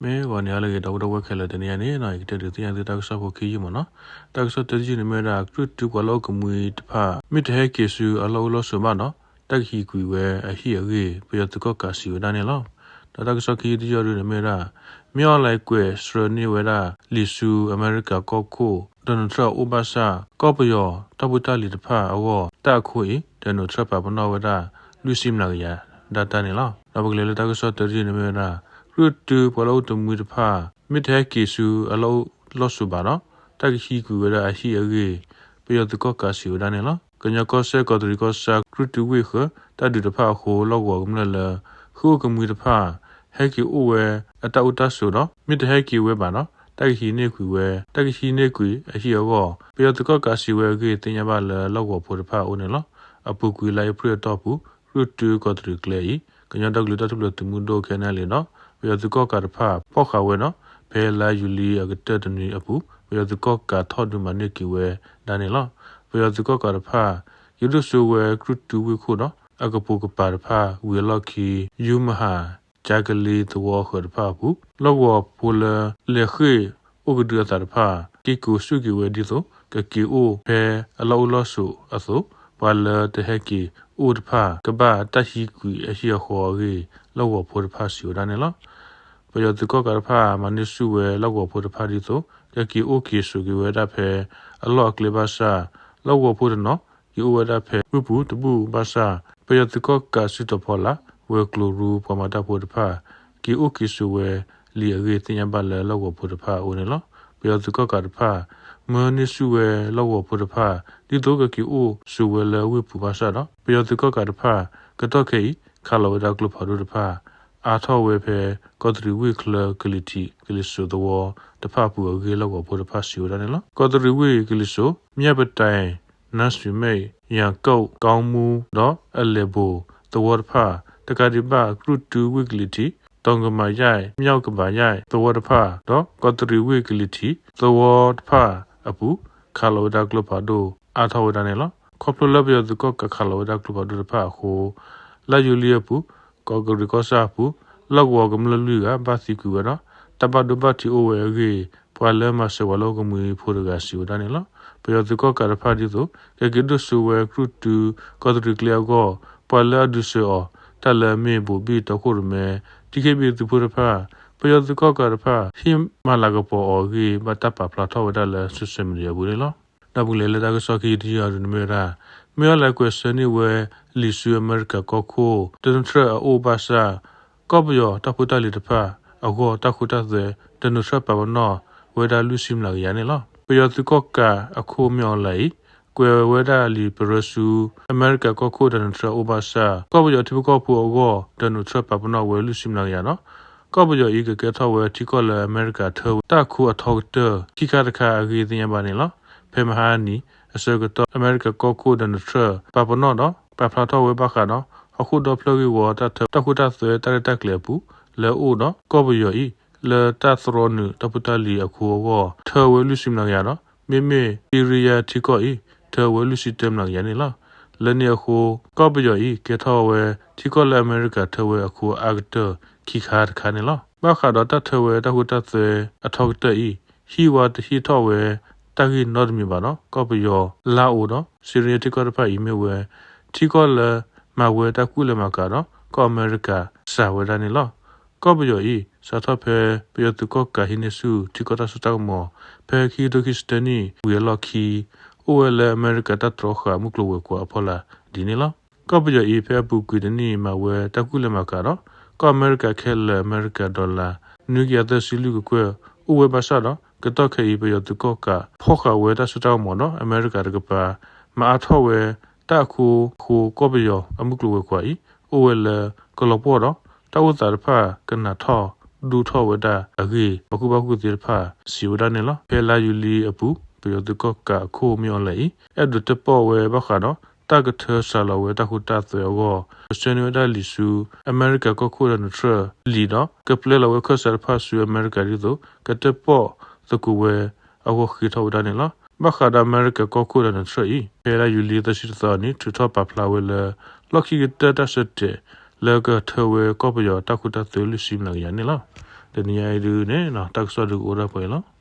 မ့ၢ်ဂီၤန့ၣ် အါလၢအဂ့ၤ ဒီပုၢ်ဝဲၢ်ခဲလၢာ်, တနံၤအံၤန့ၣ် ယကတဲဒုးသ့ၣ်ညါသုတၢ်ကစီၣ်ဖိခံယုၢ်မ့ၢ်နီၤ. တၢ်ကစီၣ်တယုၢ်န့ၣ်မ့ၢ်ဝဲဒၣ် ကြုၢ်တုပှၤလၢအိၣ်ကမှံတဖၣ် မ့ၢ်တဟဲက့ၤဆူအလီၢ်အိၣ်လီၢ်ဆိးဘၣ်ဒီး တၢ်ကဟံးကွံာ်ဝဲအဟံၣ်အဂ့ၢ် ပယီၤသုးကီၣ်ကးစံးဝဲဒၣ်န့ၣ်လီၤ. ဒီးတၢ်ကစီၣ်ခံယုၢ်တယုၢ်အံၤဒုန့ၣ်မ့ၢ်ဝဲဒၣ် မင်းအောင်လှိုင် ကွဲးဆှၢန့ၢ်ဝဲဒၣ်လံာ်ဆူအမဲရကၤကီၢ်ခိၣ် Donald Trump အအိၣ်ဘၣ်ဆၣ် ကီၢ်ပယီၤတၢ်ဖိတၢ်လံၤတဖၣ်အဂီၢ် တၢ်အခိၣ်အံၤ Donald Trump ပာ်ပနီၣ်ဝဲဒၣ် လွံၢ်ဆံမျးကယၤ data န့ၣ်လီၤ. ဒီးပကလဲၤလၢတၢ်ကစီၣ်တယုၢ်န့ၣ်မ့ၢ်ဝဲဒၣ် ကြုၢ်တုပှၤလၢအိၣ်တမှံတဖၣ် မ့ၢ်တဟဲက့ၤဆူအလီၢ်အိၣ်လီၢ်ဆိးဘၣ်ဒီး တၢ်ကဟံးကွံာ်ဝဲဒၣ်အဟံၣ်အဂ့ၢ် ပယီၤသုးကီၣ်ကးစံးဝဲဒၣ်န့ၣ်လီၤ. ကညီကီၢ်စဲၣ်ကီးတရံးကီၢ်ဆၣ် ကြုၢ်တုဝ့ၢ်ဃၢၤ တၢ်ဒုးတဖၣ်အဃိ လီၢ်ကဝီၤကမျၢၢ်လၢ ဃုအိၣ်ကမှံတဖၣ် ဟဲက့ၤအိၣ်ဝဲအတၢ်အိၣ်တၢ်ဆိးဒီး မ့ၢ်တဟဲက့ၤဝဲဘၣ်ဒီး တၢ်ကဟံးန့ၢ်ကွံာ်ဝဲ တၢ်ကဟံးန့ၢ်ကွံာ်အဟံၣ်အဂီၢ် ပယီၤသုးကီၣ်ကးစံးဝဲအဂ့ၢ် သ့ၣ်ညါဘၣ်လၢလီၢ်ကဝီၤဖိတဖၣ်အအိၣ်န့ၣ်လီၤ. အပူၤကွံာ်လါအ့ဖြ့ၣ်အတီၢ်ပူၤ ကြုၢ်တုကီးတရံးကျဲအံၤ ကညီဒီကလုာ်တၢ်ထူၣ်ဖျဲးသုးမုၢ်ဒိၣ် ခဲနလံဒီး ပယီၤသုးကီၣ်ကးတဖၣ် ဖီၣ်ဃာ်ဝဲဒီး ဖဲလါယူၤလံအကတၢၢ်တနွံအပူၤ ပယီၤသုးကီၣ်ကးထီၣ်ဒုးမၤန့ၢ်က့ၤဝဲဒၣ်န့ၣ်လီၤ. ပယီၤသုးကီၣ်ကးတဖၣ် က့ၤဒိၣ်စိဝဲကြုၢ်တုဝ့ၢ်ခိၣ်ဒီး အကပိာ်ကပၤတဖၣ်ဝံၤအလီၢ်ခံ ယူမဟၣ် ကၠါကလံသဝီအဃၢၤတဖၣ်အပူၤ လီၢ်ကဝီၤဖိလၢလဲၤဃ့ၢ်အိၣ်ကဒုအသးတဖၣ် က့ၤကိးဆူၣ်က့ၤဝဲဒ်သိး ကက့ၤအိၣ်ဖဲအလီၢ်အိၣ်လီၢ်ဆိးအသိး ပှၤလၢတဟဲက့ၤအိၣ်တဖၣ် ကဘၣ်တၢ်ဟံးကွံာ်အဟံၣ်အဃီအဂ့ၢ် လီၢ်ကဝီၤဖိတဖၣ်စံးဝဲဒၣ်န့ၣ်လီၤ. ပယီၤသုးကီၣ်ကးတဖၣ် မၤန့ၢ်ဆူၣ်ဝဲလီၢ်ကဝီၤဖိတဖၣ်ဒ်သိး ကက့ၤအိၣ်က့ၤဆိးက့ၤဝဲဒၣ်ဖဲအလီၢ်အကျဲဘၣ်ဆၣ် လီၢ်ကဝီၤဖိတနီၤ က့ၤအိၣ်ဝဲဒၣ်ဖဲဝ့ၢ်ပူၤတဘူၣ်ဘၣ်ဆၣ် ပယီၤသုးကီၣ်ကးစုတီၤဖီလာ် ဝဲၤကျိၤရူပှၤမၤတၢ်ဖိတဖၣ် က့ၤအိၣ်က့ၤဆိးဝဲလံအဂ့ၢ် သ့ၣ်ညါဘၣ်လၢလီၢ်ကဝီၤဖိတဖၣ်အအိၣ်န့ၣ်လီၤ. ပယီၤသုးကီၣ်ကးတဖၣ် မၢန့ၢ်ဆူၣ်ဝဲလီၢ်ကဝီၤဖိတဖၣ် ဒ်သိးကက့ၤအိၣ်ဆိးဝဲလၢဝ့ၢ်ပူၤဘၣ်ဆၣ်ဒီး ပယီၤသုးကီၣ်ကးတဖၣ် ကတီၢ်ခဲအံၤ ခးလီၤဝဲဒၣ်ကျိဖးဒိၣ်တဖၣ် အါထီၣ်ဝဲဖဲ ကီးတရံးဝ့ၢ်ချၢကလံၤထံး ကလံၤစိးသဝီတဖၣ်အပူၤအဂ့ၢ် လီၢ်ကဝီၤဖိတဖၣ်စံးဝဲဒၣ်န့ၣ်လီၤ. ကီးတရံးဝ့ၢ်ကလံၤစိး မၠၣ်ပတၢၣ် နါစွံမဲၣ် ယၣ်ကိၣ် ကီမူ ဒီးအလဲၤဘိၤသဝီတဖၣ် တကးဒံးဘၣ် ကြုၢ်တုဝ့ၢ်ကလံၤထံး တီၤကမၤယၣ် မၠၣ်ကဘၤယၣ်သဝီတဖၣ် ဒီးကီးတရံးဝ့ၢ်ကလံၤထံးသဝီတဖၣ်အပူၤ ခးလီၤဝဲဒၣ်ကျိဖးဒိၣ်အါထီၣ်ဝဲဒၣ်န့ၣ်လီၤ. ခီဖျိလၢပယီၤသုးကီၣ်ကးခးလီၤဝဲဒၣ်ကျိဖးဒိၣ်တဖၣ်အဃိ လါယူၤလံအပူၤ ကီးတရံးကီၢ်ဆၣ်အပူၤ လီၢ်ကဝီၤကမျၢၢ်လွံၢ်ဂၤ ဘၣ်သံကွံာ်ဝဲဒီး တၢ်ဘၣ်ဒိဘၣ်ထံးအိၣ်ဝဲအဂ့ၢ် ပှၤလၢမၤစၢၤပှၤလၢအိၣ်ကမှံဖိတဂၤစံးဝဲဒၣ်န့ၣ်လီၤ. ပယီၤသုးကီၣ်ကးတဖၣ်ဒ်သိး ကက့ၤဒိၣ်စိဝဲကြုၢ်တုကီးတရံးကျဲအဂီၢ် ပှၤလၢအဒုးစၢၤအီၤ တၢ်လၢအမ့ၢ်ဘိၤဘံၣ်တီခိၣ်ရိၣ်မဲ တံၢ်ခ့ၣ်ဘံၣ်သုးဖိတဖၣ် ပယီၤသုးကီၣ်ကးတဖၣ် ဟ့ၣ်မၤလၤကပီၤအီၤအဂ့ၢ် ဘၣ်တၢ်ပာ်ဖျါထီၣ်ဝဲဒၣ်လၢ social media အပူၤန့ၣ်လီၤ. ဒီးပကလဲၤလၢတၢ်ကစီၣ်ခံတယုၢ်အံၤဒုန့ၣ်မ့ၢ်ဝဲဒၣ် မင်းအောင်လှိုင် ကွဲးဆၢန့ၢ်ဝဲလံာ်ဆူအမဲရကၤကီၢ်ခိၣ် Donald Trump အအိၣ်ဘၣ်ဆၣ် ကီၢ်ပယီၤတၢ်ဖိတၢ်လံၤတဖၣ်အဂီၢ် တၢ်ဃူတၢ်သွဲ Donald Trump ပာ်ပနီၣ်ဝဲဒၣ်လွံၢ်ဆံမျးကယၤန့ၣ်လီၤ. ပယီၤသုးကီၣ်ကးအခိၣ် မင်းအောင်လှိုင် အံၤ ကွဲးဝဲဒၣ်လံာ်ပရၢဆူ အမဲရကၤကီၢ်ခိၣ် Donald Trump အအိၣ်ဘၣ်ဆၣ် ကီၢ်ပယီၤထံဖိကီၢ်ဖိအဂီၢ် Donald Trump ပာ်ပနီၣ်ဝဲလွံၢ်ဆံမျးကယၤဒီး ကီၢ်ပယီၤအံၤ ကကဲထီၣ်ဝဲထံကီၢ်လၢအမဲရကၤထၢဝဲတၢ်အခိၣ်အထီကတၢၢ် ခံခါတခါအဂ့ၢ်သ့ၣ်ညါဘၣ်န့ၣ်လီၤ. ဖဲမဟါအနံၤအဆၢကတီၢ် အမဲရကၤကီၢ်ခိၣ် Donald Trump ပာ်ပနီၣ်ဒီး ပာ်ဖျါထီၣ်ဝဲဘၣ်ဃးဒီး ဟီၣ်ခိၣ်ဒီဖျၢၣ်ဂ့ၢ်ဝီတၢ်ထၢ တၢ်ဃူတၢ်သွဲတၢ်ရဲၣ်တၢ်ကျဲၤအပူၤ လၢအအိၣ်ဒီး ကီၢ်ပယီၤအံၤ လၢတၢ်သရီနုာ်တၢ်ဖိတၢ်လံၤအခိၣ်အဂီၢ် ထၢဝဲလွံၢ်ဆံမျးကယၤဒီး မ့မ့ၢ် သံရံယါထံကီၢ်အံၤ ထၢဝဲလွံၢ်ဆံတၢမျးကယၤန့ၣ်လီၤ. လၢန့ၣ်အဃိ ကီၢ်ပယီၤအံၤ ကဲထီၣ်ဝဲထံကီၢ်လၢအမဲရကၤထၢဝဲအခိၣ်အအါကတၢၢ်ခံခါတခါန့ၣ်လီၤ. ဘၣ်ဃးဒီးတၢ်ထၢဝဲတၢ်ဃူတၢ်သွဲအထီကတၢၢ်အံၤ ဟံၣ်ဝါတဟံၣ်ထီၣ်ဝဲတၢ်ဂ့ၢ်နီတမံၤဘၣ်ဒီး ကီၢ်ပယီၤ လါအိၤဒီး စ့ရံယါထံကီၢ်တဖၣ်အံၤမ့ၢ်ဝဲ ထံကီၢ်လၢမၤဝဲတၢ်ကူၣ်လဲၤမၤကၤဒီး ကီၢ်အမဲရကၤစှၤဝဲဒၣ်န့ၣ်လီၤ. ကီၢ်ပယီၤအံၤ စးထီၣ်ဖဲပယီၤသုးကီၣ်ကးဟံးန့ၢ်ဆူၣ်ထံကီၢ်တၢ်စိတၢ်ကမီၤ ဖဲခံကထိခံဆံတၢနံၣ်ဝံၤအလီၢ်ခံ အိၣ်ဝဲလၢအမဲရကၤတၢ်တြီဃာ်မုၢ်ကျိၤဝဲၤကွာ်အဖီလာ်ဒ်န့ၣ်လီၤ. ကီၢ်ပယီၤအံၤ ဖဲအပူၤကွံာ်တနံၣ်မၤဝဲတၢ်ကူၣ်လဲၤမၤကၤဒီး ကီၢ်အမဲရကၤခဲလၢာ်အမဲရကၤ dollar နွံကယၤသၢဆံလွံၢ်ကကွဲၢ် အိၣ်ဝဲဘၣ်ဆၣ်ဒီး ကတီၢ်ခဲအံၤ ပယီၤသုးကီၣ်ကးဖီၣ်ဃာ်ဝဲတၢ်စိတၢ်ကမီၤဒီး အမဲရကၤတကပၤ မၤအါထီၣ်ဝဲတၢ်အခိၣ်အဃိ ကီၢ်ပယီၤအမုၢ်ကျိၤဝဲၤကွာ်အံၤ အိၣ်ဝဲလၢကလီၤပှီၢ်ဒီး တၢ်အိၣ်သးတဖၣ်ကနးထီၣ်ဒိၣ်ထီၣ်ဝဲဒၣ်အဂ့ၢ် ပှၤကူၣ်ဘၣ်ကူၣ်သ့တဖၣ်စံးဝဲဒၣ်န့ၣ်လီၤ. ဖဲလါယူၤလံအပူၤ ပယီၤသုးကီၣ်ကးအခိၣ် မင်းအောင်လှိုင် အံၤ အဲၣ်ဒိးတဲပီၣ်ဝဲဘၣ်ဃးဒီး တၢ်ကထၢစှၤလီၤဝဲတၢ်ဃူတၢ်သွဲအဂီၢ် ကဆှၢန့ၢ်ဝဲဒၣ်လံာ်ဆူ အမဲရကၤကီၢ်ခိၣ် Donald Trump လံာ်ဒီး ကပျဲလီၤဝဲခၢၣ်စးတဖၣ်ဆူအမဲရကၤဒ်သိး ကတဲပီၣ်သကိးဝဲအဂီၢ်ဃ့ထီၣ်ဝဲဒၣ်န့ၣ်လီၤ. ဘၣ်ဃးဒီးအမဲရကၤကီၢ်ခိၣ် Donald Trump အံၤ ဖဲလါယူၤလံသၢဆံတသီအနံၤ ထုးထီၣ်ပာ်ဖျါဝဲလၢ လီၢ်ခံကတၢၢ်တၢ်ဆၢတဲာ်လၢကထၢဝဲကီၢ်ပယီၤတၢ်ဃူတၢ်သွဲလွံၢ်ဆံမျးကယၤန့ၣ်လီၤ. တနံၤညါအံၤဒုးန့ၣ် တၢ်ကစီၣ်ဒုးကအိၣ်ဒၣ်ပှဲၤအံၤလီၤ.